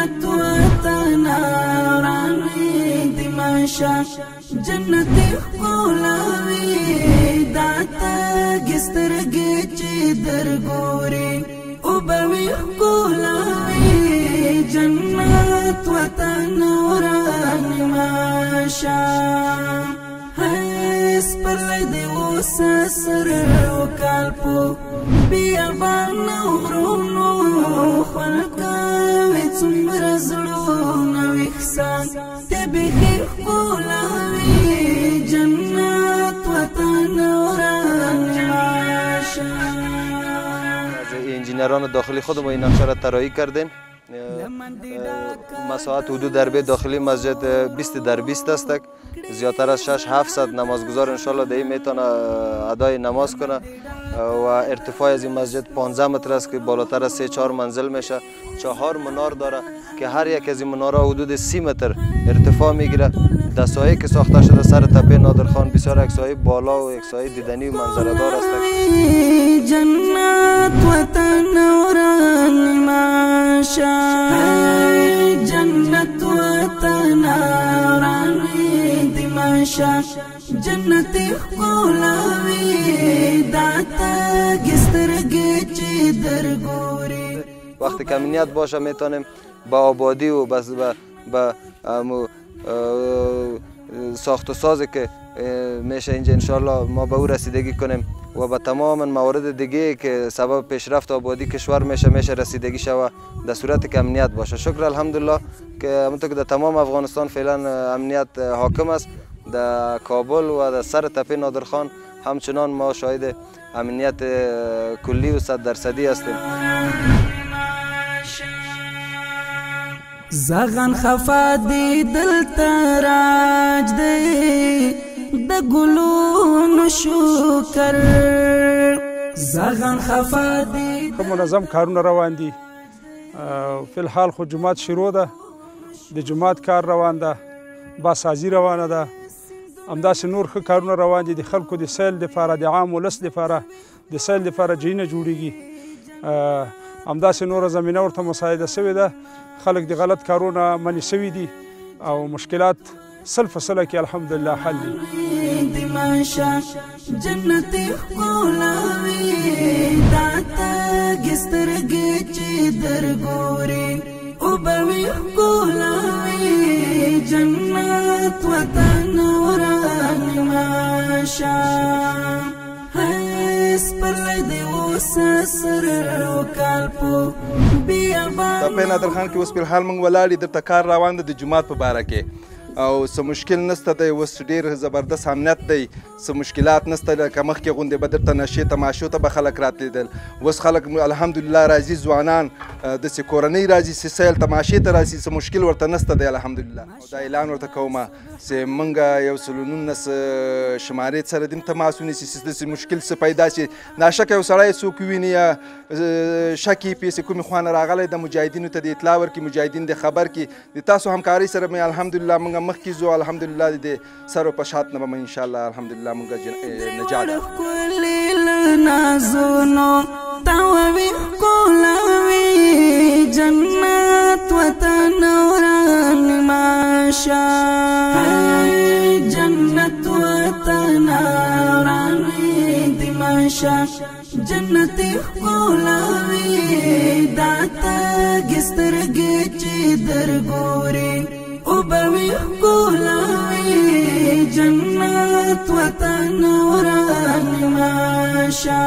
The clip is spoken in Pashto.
جنت وطن رانی دماشا جنت ښکلاوي دا تږي سترګې چې درګوري او به وي ښکلاوي جنت وطن وران ماشه. هیڅ پرلی دی اوس سر وکال پو بیابان غرونو خلکوي څومره زړونه ویښسان ته بیخي ښکلاوي جنت وطن وران ماشه. از انجینران داخلی خود ما این نقشه را طراحی کردیم. مساحت حدود دربه داخلی مسجد 20 در 20 است. زیادتر از 6-700 نمازگزار انشالله در این میتونه ادای نماز کنه و ارتفاع از این مسجد 15 متر است که بالاتر از 3-4 منزل میشه. 4 منار داره که هر یک از این منارها حدود 30 متر ارتفاع میگیره. در سایه که ساخته شده سر تپه نادرخان بسیار یک سایه بالا و یک سایه دیدنی و منظره دار است. جنت وطن وران ماشه جنت وطن وران دماشه جنت ښکلاوي دا تږي سترګې چې درګوري. وقتی که امنیت باشه میتونیم با آبادی و بس با ساخت و سازی که میشه اینجا انشالله ما به او رسیدگی کنیم و به تمام موارد دیگه که سبب پیشرفت آبادی کشور میشه رسیدگی شوه در صورت که امنیت باشه. شکر الحمدلله که همونطور که در تمام افغانستان فعلا امنیت حاکم است، در کابل و در سر تپه نادرخان همچنان ما شاهد امنیت کلی و 100% هستیم. زغن خفا دی دلته راج دی د ګلونو شکر زغن خفا دی. ښه منظم کارونه روان دي. فی الحال خو جومات شروع ده، د جومات کار روان ده، باسازي روانه ده، همداسې نور ښه کارونه روان دي. د خلکو د سیل دپاره، د عام ولس دپاره د سیل دپاره جایونه جوړیږي. همداسې نوره زمینه ورته مساعده شوې ده. خلک د غلط کارونه منع شوي دي او مشکلات 100% کې الحمدلله حل دي. جنت ښکلاوي دا تږي سترګې چې درګوري او به وي ښکلاوي جنت وطن وران ماشه. هیڅ پرلی دی اوس سر وکال پو بیابان. تپه نادرخان کې اوس فی الحال موږ ولاړ یو، درته کار روان ده د جومات په باره کې او څه مشکل نشته دی. اوس ډېر زبردست امنیت دی، څه مشکلات نشته. لکه مخکې غوندې به درته نشې تماشو ته به خلک راتلېدل، اوس خلک الحمدلله راځي، ځوانان داسې کورنۍ راځي چې سیل تماشې ته راځي، څه مشکل ورته نشته دی الحمدلله. او دا اعلان ورته کوم چې موږ 119 شمارې سره دیم تماس ونیسي چې داسې مشکل څه پیدا شي. ناشکه یو سړی څوک وویني یا شک یې پې چې کومې خوا نه راغلی د مجاهدینو ته د اطلاع ورکړي، مجاهدین دې خبر کړي. د تاسو همکارۍ سره مې الحمدلله موږ مخکې ځو الحمدلله. د سر او په شات نه به مې انشاءالله الحمدلله موږ نجات. ښکلي له نازونو تاووي ښکلاوي جنت وطن وران ماشه جنت وطن وران دماشه جنت ښکلاوي دا تږي سترګې چې درګوري او به وي ښکلاوي جنت وطن وران ماشه.